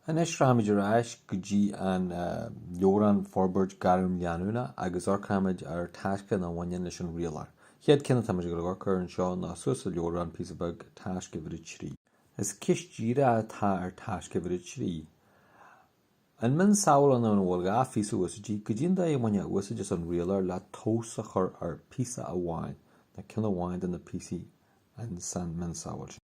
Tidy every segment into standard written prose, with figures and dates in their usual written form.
Anois rachaimid ar ais go dtí an leabhrán Forbairt Gairm Leanúnach agus amharcfaimid ar tascanna a bhaineann leis an rialóir. Chéad ceann atáimid ag dul a amharc air anseo ná suas sa leabhrán píosa beag, Tasc uimhir 3. Is ceist díreach atá ar Tasc uimhir 3. An mionsamhail ina bhfuil 2 phíosa úsáidte, goidé an dóigh a mbainfeá úsáid as an rialóir le tomhas a chur ar phíosa amháin, nó ceann amháin de na píosaí insan mionsamhail sin.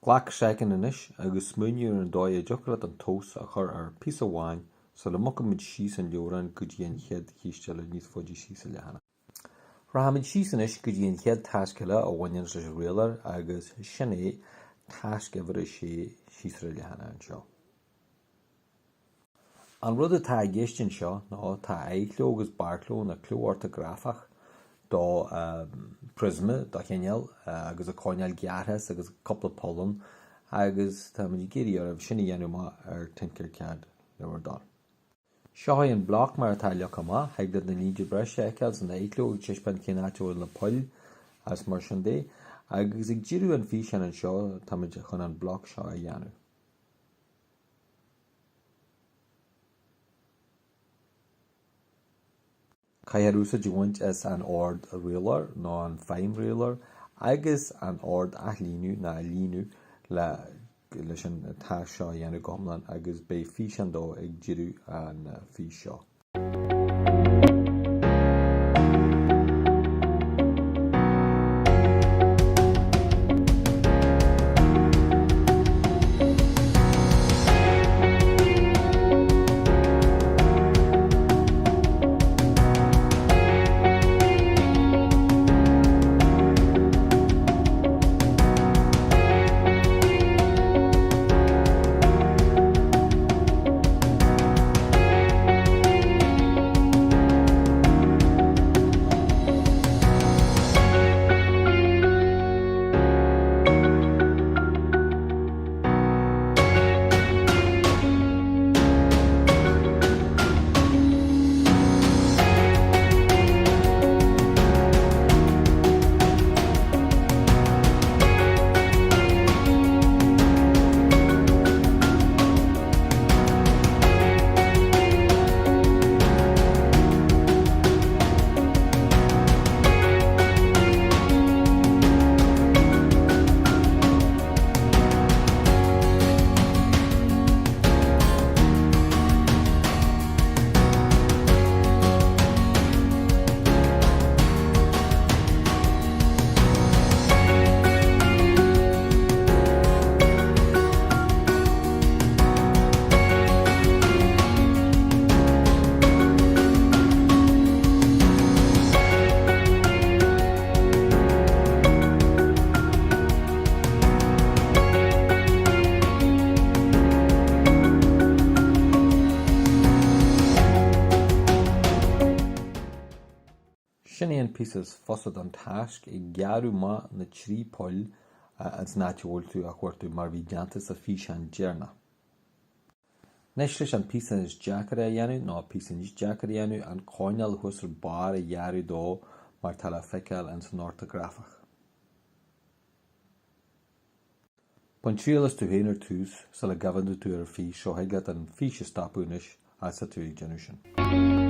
Glac soicind anois agus smaoinigh ar an dóigh a dtiocfadh leat an tomhas a chur ar phíosa amháin sula mbogfaimid síos an leabhrán go dtí an chéad cheist eile níos faide síos sa leathanach. Rachaimid síos anois go dtí an chéad tasc eile a bhaineann leis an rialóir agus sin é tasc uimhir a sé síos ar an leathanach anseo. An rud atá i gceist anseo ná tá aghaidhchló agus barrchló nó cló ortagrafach do phriosma de chineál agus a choirnéal gearrtha as agus cúpla poll ann agus táimid ag iarraidh oraibh sin a dhéanamh amach ar Tinkercad le bhur dtoil. Seo é an bloc mar atá leagtha amach, thig leat na línte breise a fheiceáil san aghaidhchló ag taispeáint cén áit a bhfuil na poill agus mar sin de. Agus ag deireadh an físeáin anseo táimid chun an bloc seo a dhéanamh. Caithfear úsáid a bhaint as an ord rialóir nó an feidhm rialóir agus an ord athlíniú nó ailíniú le leis an tasc seo a dhéanamh go hiomlán agus beidh físeán dó ag deireadh an fís seo. Sin é an píosa is fusa don tasc, ag gearradh amach na 3 poll ins an áit a bhfuil tú á chuartú mar a bhí déanta sa físeán deireanach. Anois leis an píosa is deacair a dhéanamh, nó píosa níos deacair a dhéanamh, an coirnéal thuas ar barr a ghearradh dó mar tá le feiceáil ins an ortagrafach. Bain triail as tú féin ar tús sula gabhann tú ar an fís so thig leat an fís a stopadh anois as tá tú ag déanamh sin.